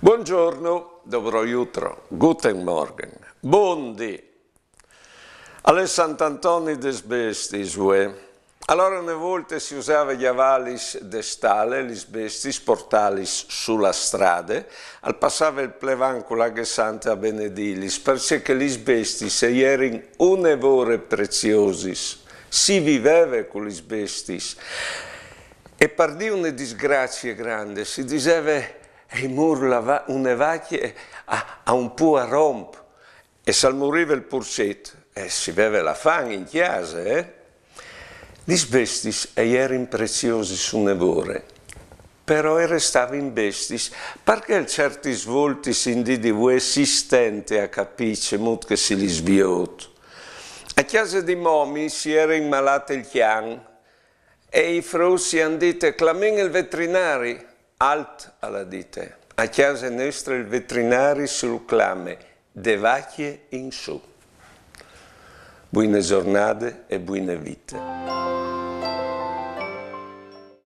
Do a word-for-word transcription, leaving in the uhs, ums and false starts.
Buongiorno, dobro jutro, guten Morgen, bondi. Al è Sant'Antoni des Bestis, vuê. Alora une volte si usave gjavâlis de stale, lis bestis, portâlis su la strade, al passave il plevan cu la aghe sante a benedîlis, parcè che lis bestis a jerin une vore preziosis, si viveve cu lis bestis. E par dî une disgracie grande, si diseve: "Ei mûr la va-, une vacje a, a un puar om." E se al murive il purcet, e si veve la fam in cjase, eh? Lis bestis a jerin preziosis une vore, però a restavin bestis, parcè ciertis voltis in dì di vuê si stente a capî cemût che si lis viôt. A cjase di Momi si jere inmalât il cjan, e i fruts i àn dite: "Clamìn il veterinari." "Alt", al à dite, "a cjase nestre il veterinari si lu clame de vacje in sù." Buine zornade e buine vite.